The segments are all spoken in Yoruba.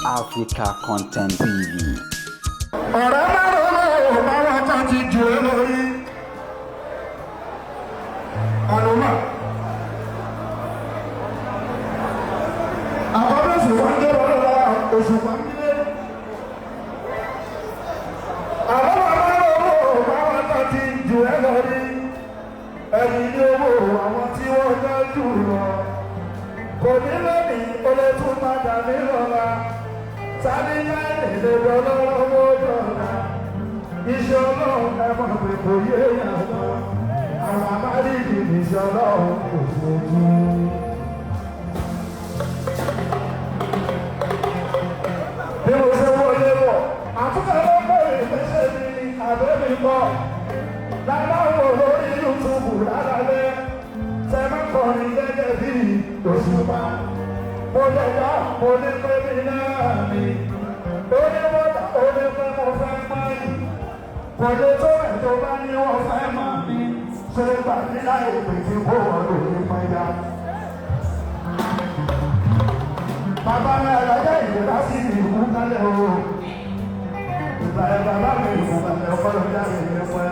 Africa Content TV. Ọ̀rẹ́ márùn-ún báwọn kan ti jù ú lórí àlùmọ́. Àkọ́bí òṣùpá ń dé lọ́la òṣùpá ń dé. Àbọ̀wọ̀ márùn-ún báwọn kan ti jù ẹ́ lórí. Ẹ̀yìn ní owó àwọn tí wọ́n fẹ́ jù lọ. Kò ní lónìí, ó lè tún padà ní lọ́la. Sáré láì lè lọ lọ́wọ́ dọ̀la. Iṣẹ́ Ọlọ́run ẹ mọ̀ pé kò yé yàtọ̀. Àwọn amárìkì ní iṣẹ́ Ọlọ́run kò ṣojú. Bí mo ṣe wọlé bọ̀, àtúntò ló ń bẹ̀rẹ̀ ìgbésẹ̀ mi ní àbẹ́mi bọ̀. Láláwọ̀ lórí YouTube lálálẹ́. Tẹ má kọrin gẹ́gẹ́ bí Òṣùpá. Mo lè dá mo ní pé mi náà ni. Ó ní wọ́dà ó ní pé mo fẹ́ máa yìí. Kò lè tó ẹ̀ tó bá ní wọ́n fẹ́ máa mi. Ṣé gbà mí láì pè tí kò wọ́n lò ní pẹ́yà? Bàbá mi àlàyé ìlera sí ìlú kálẹ̀ o. Ìgbà ẹ̀ bàbá mi ìlú kálẹ̀ ọkọ̀ lọ́jà mi ní pẹ́.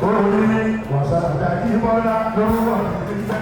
Orí wàsàdà kí Bọ́lá lórúkọ mi ti fẹ́.